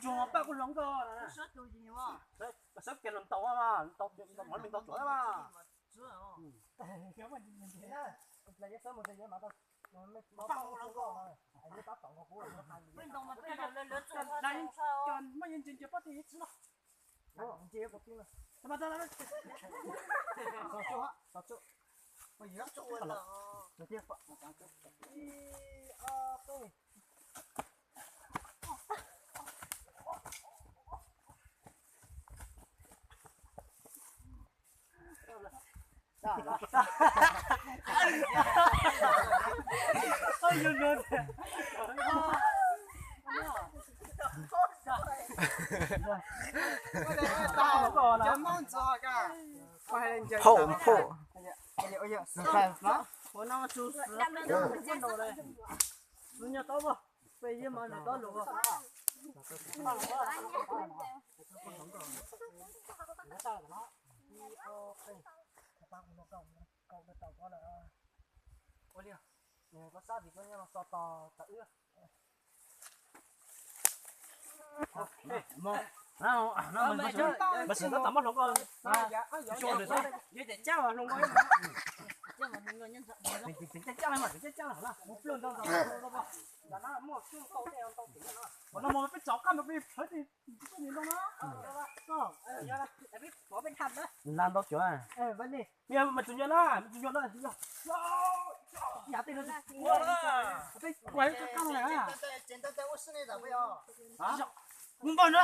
Tsuag paj kuj hloov nkauj na. Sawv kiag los ntaus mas, ntaus mov me ntaus tsuav mas. Muaj yeej ntsia ntsia pob tw ib txwv no. Phauj, phauj. Ua li, koj sab vim koj nyob so tos tawm wb. Mas sim tab tom muab hluas nkauj xyuas ntawm xwb, yog tias cab mas hluas nkauj, cab cab mas cab cab los na, mus plawg ntau ntau ntau ntau, ntawm no muaj xyoob ntau tej ntau tim no, uas no mus peb tsom qab mus peb plhawv tej ntoo no. Nla ntau cuav. Mira, me tus nyuam na, me tus nyuam na, yog. Yam tej no, peb kuaj ib qab qab no na. Mus npog na.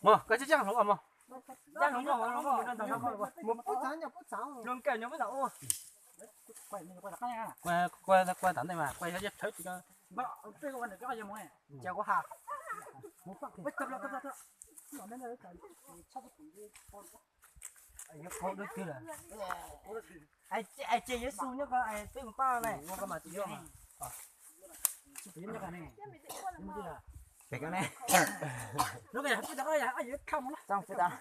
Mus, koj cab cab hluas nkauj mog. Cab hluas nkauj, hluas nkauj mus nrog ntag. Mus pub txav, pub txav. Hluas nkauj nyob pub txav ua. Kuaj, kuaj tam ntej mas, kuaj yog cov thawv tsis ko. Ces kuv has. Ua, ua, ua, ua. Yuav qhov dub twg lawm? Ai, ces Yesu nyob ko, peb mus pab na. Pem ko ne. Txog pem tas.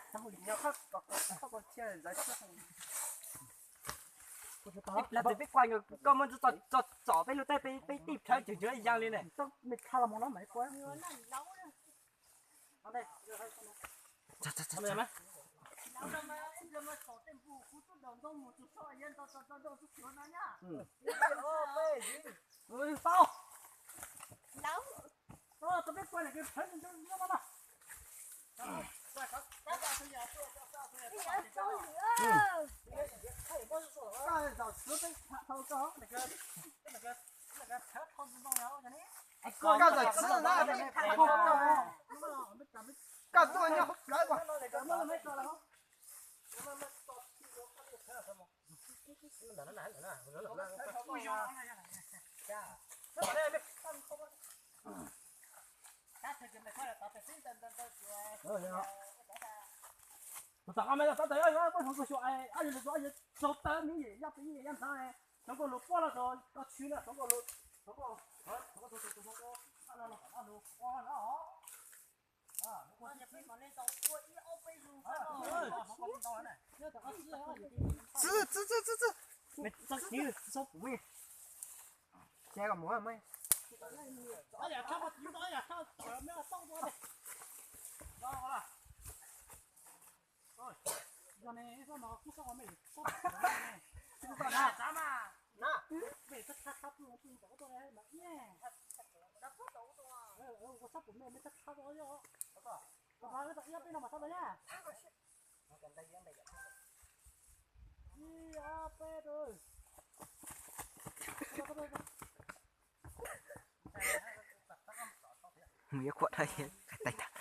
Peb kuaj, koj muab txov peb lub taub, peb tib plhawv tseem tseem ya li ne. Koj tuaj nyob hauv plawv ko. Tus tom qab me tab tais, muab hluas nkauj xyuas, ab yog tus ab yog txog tawm me yam yaj pem yaj ntxhab, hluas nkauj hluas puab los tus koj tshwm na, hluas nkauj hluas, hluas nkauj, hluas nkauj tus tus hluas nkauj, ab no los tom no hluas nkauj no. Txi, txi, txi, txi, txi. Txhob pum me. Ces kom mus me. Mus yuav khuam dhau, qhia tais tag.